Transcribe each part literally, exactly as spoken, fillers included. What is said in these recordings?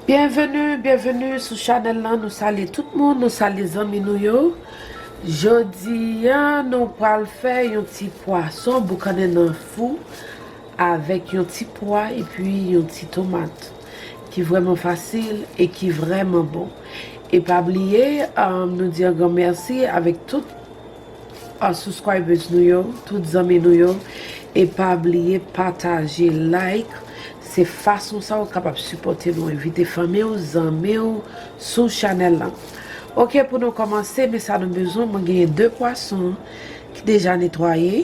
Byenveni, byenveni sou chanèl lan. Nou salye tout moun, nou salye zanmi nou yo. Jodi a, nou pral fè yon ti pwason boukannen nan fou avèk yon ti pwa epi yon ti tomat ki vrèman fasil e ki vrèman bon. E pa bliye, um, nou di yon gran mèsi avèk tout a subscribers nou yo, tout zanmi nou yo. E pa bliye pataje, like. Se fason sa ou kapab sipòte nou. Envite fanmi w, zanmi w sou chanèl lan. Ok, pou nou kòmanse, men sa nou bezwen, mwen genyen de pwason ki deja netwaye.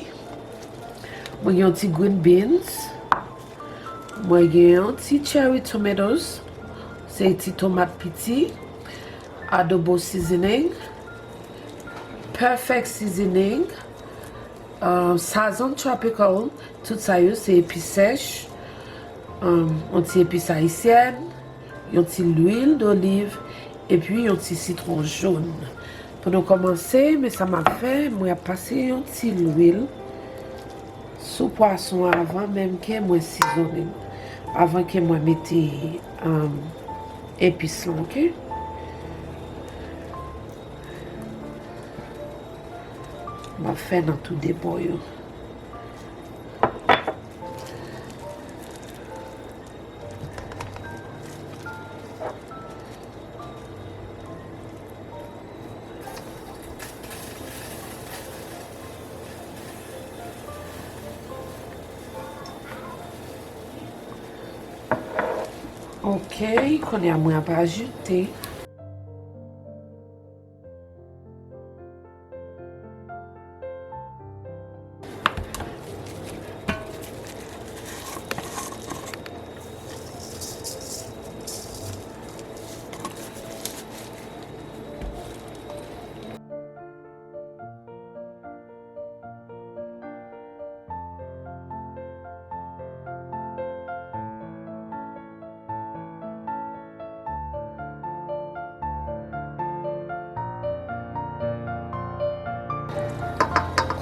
Mwen gen yon ti green beans. Mwen gen yon ti cherry tomatoes. Se ti tomat piti. Adobo seasoning. Perfect seasoning. Uh, Sazón Tropical. Tout sa yo se epi sèch. Um, yon ti epis ayisyèn. Yon ti lwil doliv. Epi yon ti sitwon jòn. Pou nou kòmanse, men sa m ap fè, mwen ap pase yon ti lwil sou pwason an avan menm ke mwen sizonnen, avan ke mwen mete, um, epis lan, ok? M ap fè nan tou de bò yo. Ok, kounye a mwen ap ajoute.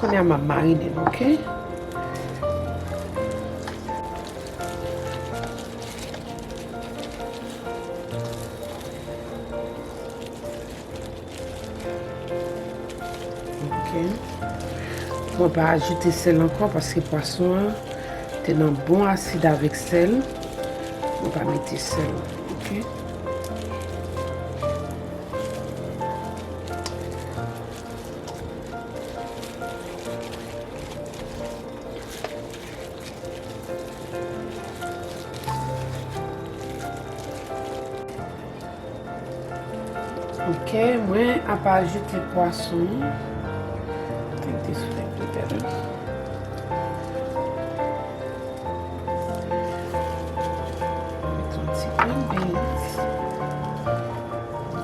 Kounye a m ap marine l, ok? Ok. Mwen pa ajoute sèl ankò paske pwason an te nan bon asid avèk sèl. Mwen pa mete sèl. Ok. Ok, mwen ap ajoute pwason. Take this flip together. Met yon ti green beans.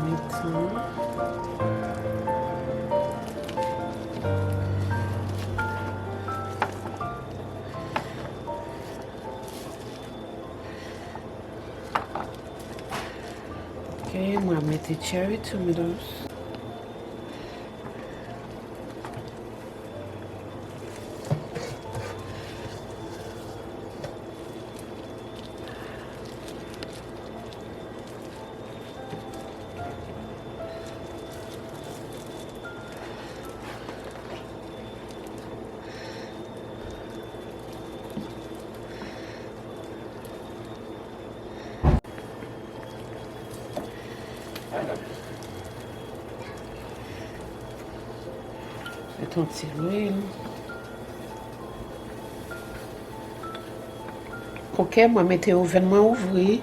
Met yon Ok, mwen ap mete cherry tomatoes. Met yon ti lwil. Ok, mwen mete oven mwen ouvri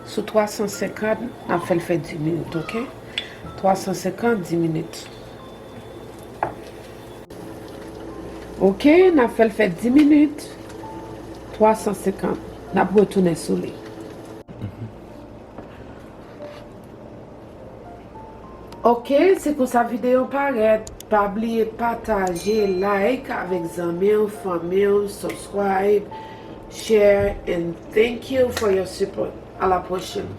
sou twa san senkant, n ap fè l fè dis minit, ok? Twa san senkant, dis minit. Ok, n ap fè l fè dis minit, twa san senkant. N ap retounen sou li. Ok, se konsa videyo parèt. Pa bliye pataje, like avèk zanmi w, fanmi w, subscribe, share, and thank you for your support. À la prochaine.